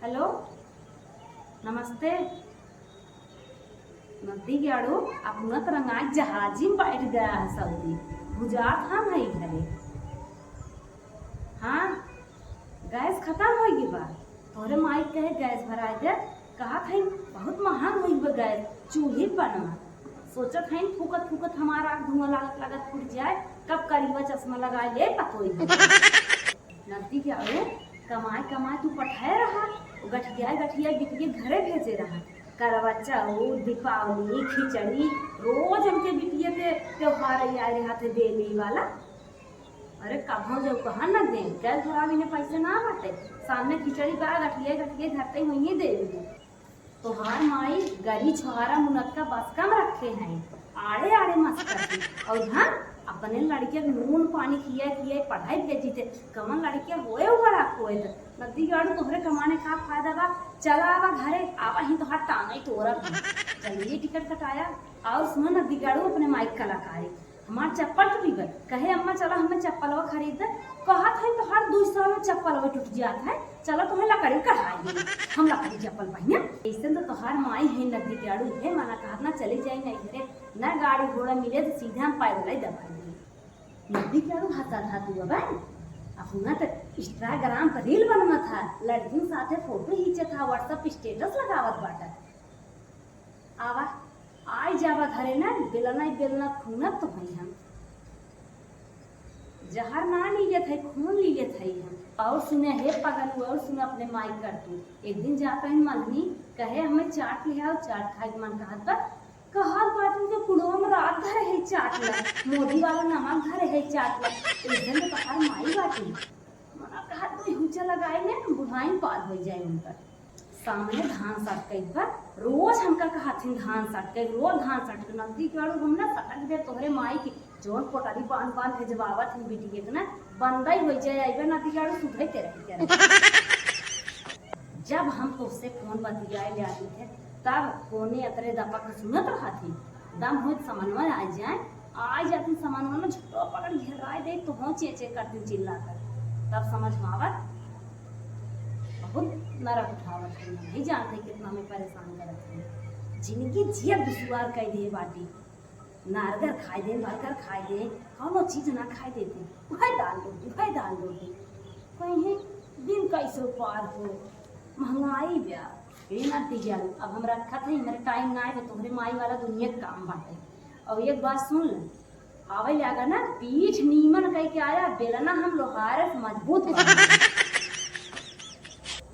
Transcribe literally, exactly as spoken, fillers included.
हेलो, नमस्ते। नद्दी गाड़ू, अपना त रंगाई जहाजी में बैठ गया है सऊदी। बुझात हम है घरे। हाँ, गैस खतम होइ गई बा। तोहरे माई कहे गैस भराए दे, कहत है बहुत महंग होइ गई बा गैस, चूल्ही बनवा। सोचत है फूकत फूकत हमार आँख धुआं लागत लागत फूट जाए, कब करिया चश्मा लगाए ले पतोई। नद्दी गाड़ू, कमाए कमाए तू पठाए रहा, गठियाए गठियाए बिटिया घरे भेजे रहा। करवा चौथ, दीपावली, खिचड़ी, रोज हमके बिटिया के त्योहार आए रहा थे देने वाला। अरे कहाँ जाऊ, कहाँ न दे, गैस भरावे में पैसे ना बाटे। सामने खिचड़ी बा, गठियाए गठियाए धरते हुई दे दे। तोहार माई गरी छोहारा मुनक्का बस कम रखे हैं, आड़े आड़े मस्कत है। और हाँ, अपने लड़के के नून पानी खिया खिया पढ़ाई भेजी थे, कमन लड़के होए उ बड़ा खोए थे। नद्दी गाड़ू, तोहरे कमाने का फायदा बा? चला आवा घरे, आवा ही तोहार टांगई तोरब है। जल्दी टिकट कटाया। और सुनो नद्दी गाड़ू, अपने माई के कलाकारी, हमार चप्पल टूटी गल, कहे अम्मा चला हमें चप्पलवा खरीद दे। कहत है तोहार दू साल में चप्पलवा टूट जात है, चला तुम्हें लकड़ी कढ़ाई दे, हम लकड़ी चप्पल पहिने। ऐसे तो तोहार माई है नद्दी गाड़ू, है मना कहत ना चली जाई नहीं घरे, ना गाड़ी घोड़ा मिले तो सीधे हम पैदल ही दबाई दे। नद्दी गाड़ू हंसा था तू अब, अपना तो Instagram पर reel बनवा था, लड़कियों साथे फोटो खींचे था, WhatsApp status लगावत बाटा। आवा, आई जावा घरे ना, बेलना ही बेलना खूनत तो हई हम। जहर ना ली लेत हई, खून ली लेत हई हम। और सुने हे पगलू, और सुने अपने माई कर तू। एक दिन जात हई मलनी, कहे हमें चाट ले आओ, चाट खाए के मन कहत बा। कहत बाटू के कुड़वा में रात धरे है चाट ला, मोदी वाला नमक धरे है चाट ला। एक दिन तो तोहार माई बाटी। मना कहा तू हुचा लगाए ने, बुढ़ाइन पार हो जाए उनकर। सामने धान सटकई पर रोज हमका कहथिन धान सटकई, रोज धान सटकई। नद्दी गाड़ू, हम ना सटक दे तोहरे माई की, जौन पोटरी बांध बांध भेजवावत हन बिटिया के ना, बंदई हो जाए, अइबे नद्दी गाड़ू सुधई ते रही के। जब हम तोहसे फोन बतियाए ले आती थे, तब कोने अतरे दपक सुनत रहती, दम होत समनवा आ जाए, आ जाती समनवा में झुटो पकड़ घेराए दे, तो हो चेचे करती चिल्ला कर। तब समझ में आवत, बहुत नरक उठावत है, नहीं जानते कितना में परेशान करत है। जिंदगी जिया दुश्वार कई दे बाटी। नारगर खाए दे, बर्गर खाए दे, कौनो चीज ना खाए देते, वह दाल रोटी, वह दाल रोटी। कहीं दिन कैसे पार हो, महंगाई बा। ए नद्दी गाड़ू, अब हम रखत है, हमारे टाइम ना आए, तोहरे माई वाला दुनिया के काम बाटे। और एक बात सुन ले, आवे लागा ना, पीठ नीमन कह के आया, बेलना हम लोहारे से मजबूत बना।